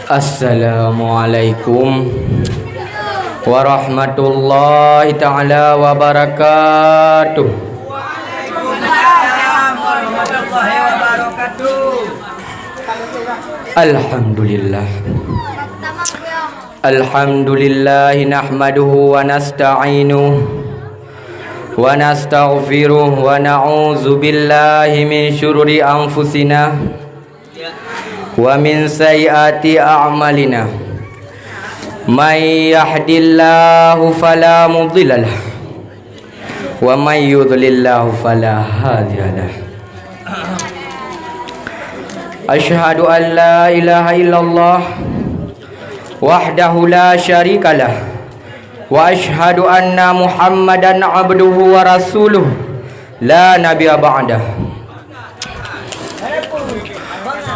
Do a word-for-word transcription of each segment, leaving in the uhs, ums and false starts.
Assalamualaikum warahmatullahi taala wabarakatuh. Alhamdulillah. Alhamdulillah, nahmaduhu wa nasta'inuhu wa nastaghfiruh wa na'udzu billahi min syururi anfusina wa min sayyiati a'malina. May yahdillahu fala mudhillalah, wa may yudhlillahu fala hadiyalah. Asyhadu an la ilaha illallah wahdahu la syarikalah, wa asyhadu anna Muhammadan abduhu wa rasuluh, la nabiyya ba'dah.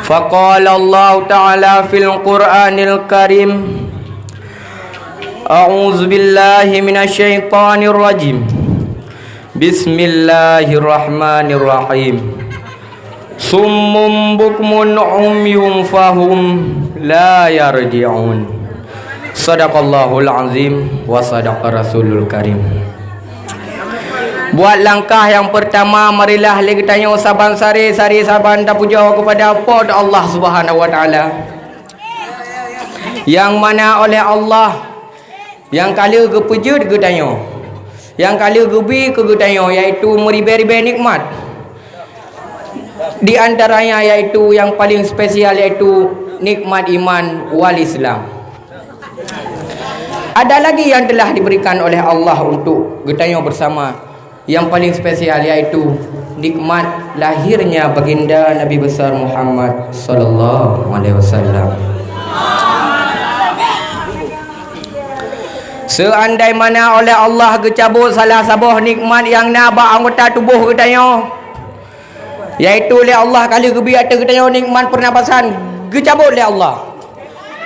Faqala Allah Ta'ala fil Qur'anil Karim, a'udzu billahi minasy syaithanir rajim. Bismillahirrahmanirrahim. Summum bukmun umyun fahum la yarji'un. Sadaqallahul azim wa sadaqa rasulul karim. Buat langkah nyang peurtama, marilah lé geutanyoe saban saré-saré saban tapujoe keupada Po teu Allah Subhanahu wa Ta'ala, nyang mana oleh Allah nyang ka lheueh geupeujeuet geutanyoe, nyang ka lheueh geubi keu geutanyoe, yaitu meuribée-ribée nikmat. Di antaranya yaitu nyang paling spesial, yaitu nikmat iman wal Islam. Ada lagi yang telah diberikan oleh Allah untuk geutanyoe bersama, yang paling spesial yaitu nikmat lahirnya Baginda Nabi Besar Muhammad sallallahu alaihi wasallam. Seandai mana oleh Allah geucabot salah saboh nikmat nyang na bak anggota tuboh geutanyoe, yaitu lé Allah ka lheueh geubi ateueh geutanyoe nikmat pernapasan, geucabot lé Allah,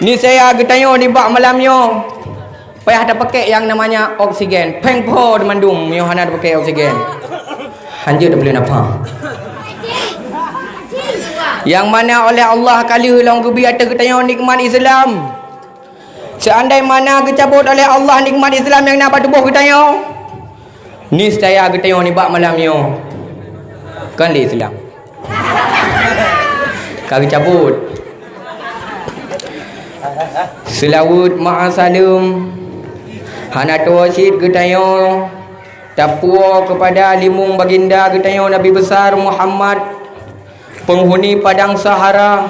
niscaya geutanyoe nibak malam nyoe payah tapakée nyang namanya oksigen. Péng pho mandum nyoe hana tapakée oksigen. Hanjeuet tapeuleueh nafah. Nyang mana oleh Allah ka lheueh lom geubi ateueh geutanyoe nikmat Islam. Seandai mana geucabot oleh Allah nikmat Islam nyang na bak tuboh geutanyoe, niscaya geutanyoe nibak malam nyoe kon lé Islam. Ka geucabot. Seulaweuet ma'a saleuem hana tuwoe cit geutanyoe tapuwoe keupada limong baginda geutanyoe Nabi Besar Muhammad, penghuni padang Sahara,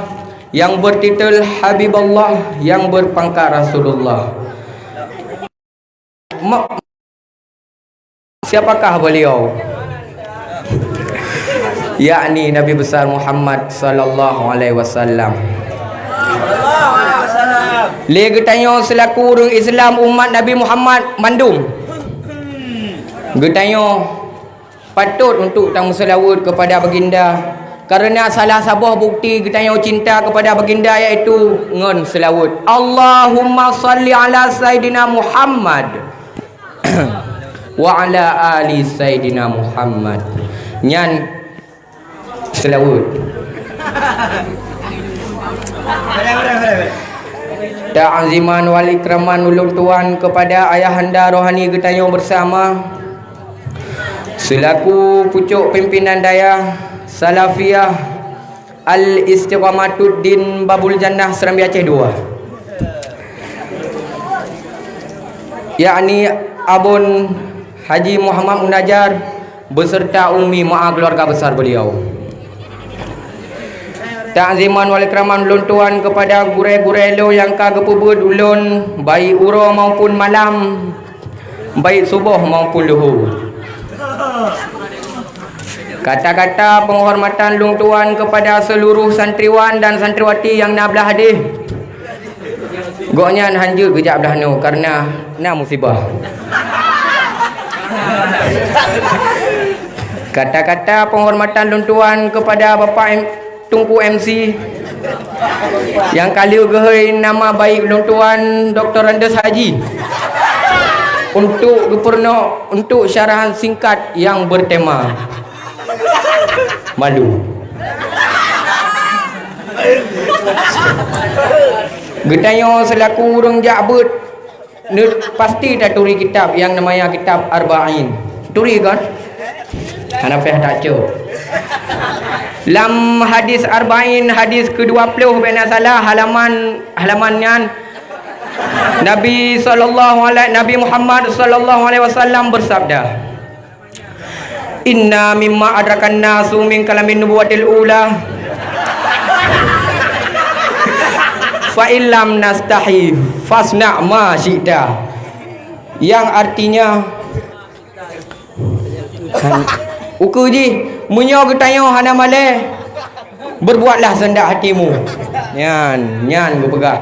yang bertitel Habibullah, yang berpangkat Rasulullah. Ma-, siapakah beliau? Yakni Nabi Besar Muhammad sallallahu alaihi wasallam. Lé geutanyoe seulaku ureuëng Islam umat Nabi Muhammad mandum, geutanyoe patot untuk tameuseulaweuet keupada baginda, kareuna salah saboh bukti geutanyoe cinta keupada baginda yaitu ngon seulaweuet, "Allahumma shalli ala Saidina Muhammad wa ala ali Saidina Muhammad." Nyan seulaweuet. Ta'ziman wal ikraman ulôn tuan keupada ayahanda rohani geutanyoe beusama, seulaku pucôk pimpinan dayah Salafiyah Al-Istiqamatuddin Babul Jannah Serambi Aceh dua, yakni Abon Haji Muhammad Munajar beserta Ummi ma'a keluarga besar beliau. Ta'ziman wal ikraman ulôn tuan keupada gurée-gurée lôn nyang ka geupeubeuet ulôn, baik uroe maupun malam, baik suboh maupun luhô. Kata-kata penghormatan lôn tuan keupada seuluruh santriwan dan santriwati nyang na blah deh. Gobnyan hanjeuet geujak blah noe kareuna na musibah. Kata-kata penghormatan lôn tuan keupada Bapak M-, Teungku M C nyang ka lheueh geuhôi nama baik lôn tuan Doktor Andes Haji untuk geupeureunoe untuk syarahan singkat nyang bertema Malu. Geutanyoe seulaku ureuëng jak beuet, neu-, pasti taturi kitab nyang namanya kitab Arba'in. Turi kon? Hana payah tacok. Lam hadis Arba'in, hadis kedua puluh, bèk na salah, halaman, halaman nyan, Nabi sallallahu alaihi, Nabi Muhammad sallallahu alaihi wasallam bersabda, "Inna mimma adrakan nasu min kalamin nubuwatil ula, fa illam nastahi, fasna ma syi'ta." Yang artinya, ukeue jih, meunyoe geutanyoe hana malèe, berbuatlah sehendak hatimu. Nyan, nyan geupeugah.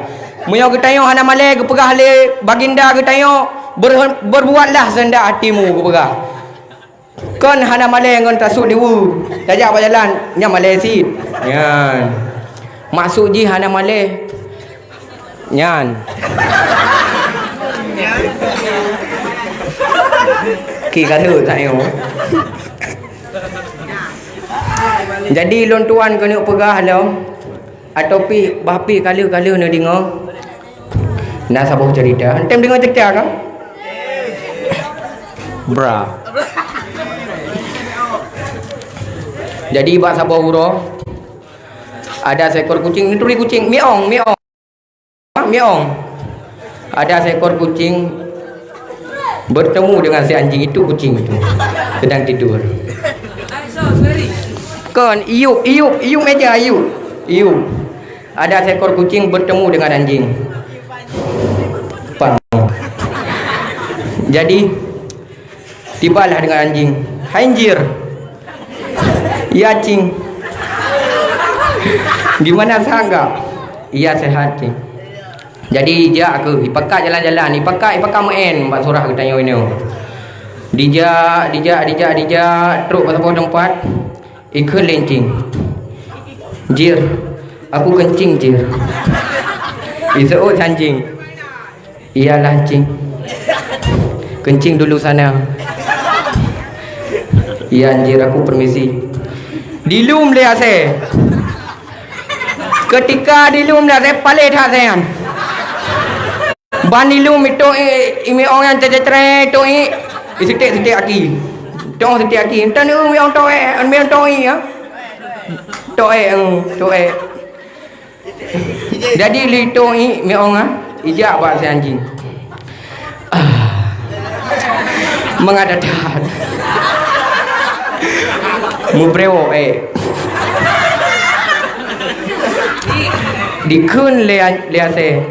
Meunyoe geutanyoe hana malèe, geupeugah lé baginda geutanyoe, ber-, berbuatlah sehendak hatimu, geupeugah. Kon hana malèe ngon tasut diwu, tajak bak jalan, nyan malèe cit. Nyan. Maksud jih hana malèe. Nyan. Ki kadu tanyoe. Jadi lôn tuan keuneuk peugah lom, atau pih bah pih ka lheueh-ka lheueh neudeungoe. Na saboh cerita. Entem deungoe cerita ka? Bra. Jadi bak saboh uroe ada seekor kucing, neuturi kucing, miong, miong. Miong. Ada seekor kucing bertemu dengan si anjing itu, kucing itu sedang tidur. Kon, iyup, iyup, iyup meja, iyup. Iyup. Ada seekor kucing bertemu dengan anjing. Pang. Jadi, tibalah dengan anjing. "Hai anjir." "Ya, cing." "Gimana, sehat enggak?" "Iya, sehat, cing." Jadi, jak keuh, ipakat jalan-jalan, ipakat, ipakat meu'en bak surah geutanyoe nyoe. Dijak, dijak, dijak, dijak, trok bak saboh teumpat. Ikheun lé anjing, "Jir, aku kencing, Jir." Iseuôt si anjing, "Iyalah, cing. Kencing dulu sana." "Iya, Jir, aku permisi." Dilum lé asèe. Ketika dilum lé asèe, paleh that asèe nyan. Ban ilum itôk i, i miong nyan cecet-cecet itôk i, iseutek-seutek aki. Tong seutek aki. Entah ni miong tôk èk, miong tôk i, ya. Tôk èk, hmm, tôk èk. Jadi lé itôk i miong, ha, ijak bak si anjing. Ah. Mangat that. Mubrewok èk. Dikheun lé, lé asèe.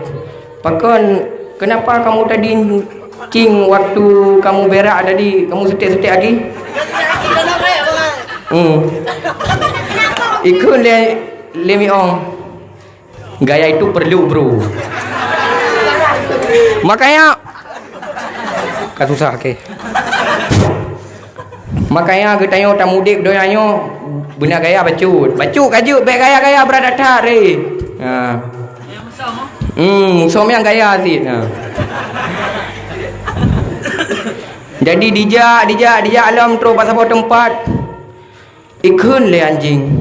Pakon, kenapa kamu tadi, cing, waktu kamu berak tadi, kamu seutek-seutek lagi? Hmm. Ikheun lé, lé miong. Gaya itu perlu, bro. Makanya, ka susah, oke. Makanya geutanyoe tamudeb donya nyoe beuna gaya bacut. Bacut ka jeuet, bèk gaya-gaya brat that-that, ré. Ha. Hmm, musoh nyang gaya cit. Ha. Jadi dijak, dijak, dijak lom trok bak saboh teumpat. Ikheun lé anjing,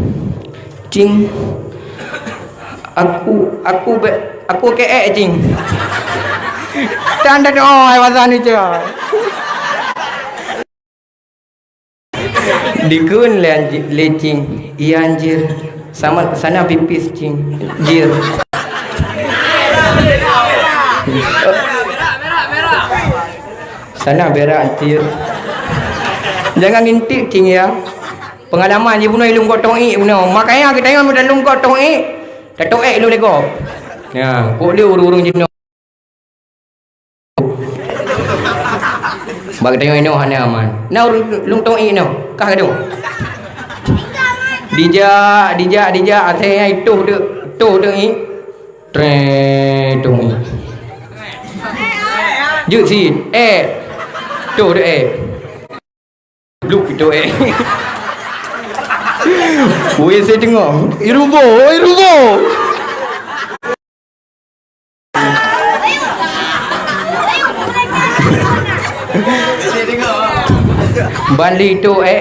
"Cing, aku, aku bèk, aku keu èk, cing." Tan teudoe hai basa ni, cing. Dikheun lé anji-, lé cing, "Iya, anjir. Sama, sana pipis, cing. Jir. Sana berak, anjir." Jangan ngintip, cing, ya. Peungalaman jih bunoe ilôn gob tong iék bunoe. Makanya geutanyoe meudalôn gob tong iék, tatôk èk ilôn lé gob. Ya, kok lé ureueng-ureueng jinoe. Bak geutanyoe inoe hana aman. Na ureueng lôn tong iék inoe, kah gadôh. Dijak, dijak, dijak, asèe nyan itoh deuk, toh deuk iék. Tré, tong iék. Jeuet sit, èk. Toh deuk èk. Bluk itu, eh. Weh, saya tengok. Irubo, irubo. Bali itu, eh.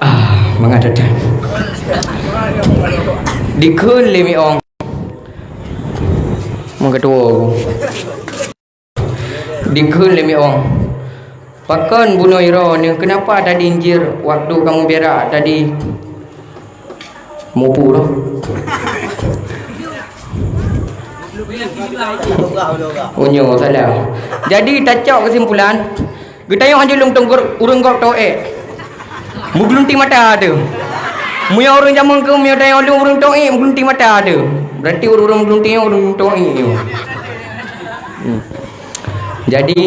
Ah, mangat that-that. Dikheun lé Miong. Meuketua aku. Dikheun lé Miong. Pakon bunoe droeneuh, kenapa tadi injir waktu kamu berak tadi? Mupu tu. Unyo salah. Jadi tacok kesimpulan, geutanyoe hanjeuet lôn teugor ureuëng gob toh ék. Meugeulunti mata tu. Meunyoe ureuëng jameun keu meunyoe tanyoe lôn ureuëng toh ék meugeulunti mata tu. Berarti ureuëng meugeulunti nyoe ureuëng toh ék nyoe. Hmm. Jadi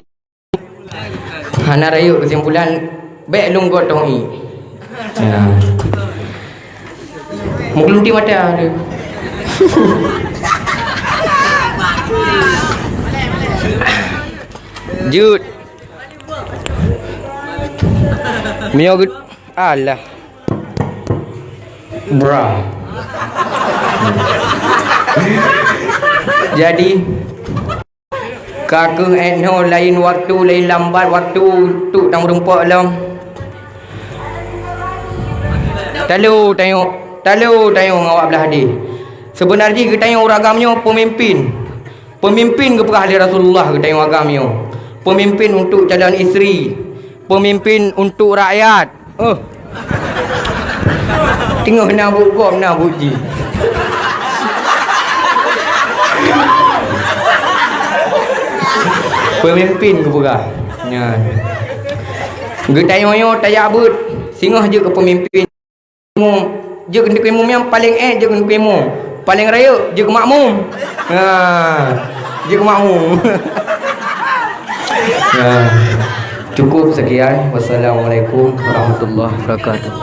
hana rayeuk kesimpulan, bék lôn gob toh ék. Ya. Meugeulunti mata tu. Jeuet. Meunyoe alah. Bra. Jadi, ka keuh étnoe laén waktu, laén lambat waktu untuk tameurumpok lom. Talo tanyoe, talo tanyoe ngon awak blah deh. Seubeunajih geutanyoe ureuëng agam nyoe peumimpin. Peumimpin geupeugah lé Rasulullah geutanyoe agam nyoe. Peumimpin untuk calon isteri. Peumimpin untuk rakyat. Oh. Teungoh na buet gob na buet jih. Peumimpin geupeugah. Nyan. Geutanyoe nyoe tajak beuet singoh jeuet keu peumimpin. Imum. Jeuet keu imum nyang paleng ék jeuet keu imum. Paleng rayeuk jeuet keu makmum. Ha. Jeuet keu makmum. Ha. Cukup sekian. Wassalamualaikum warahmatullahi wabarakatuh.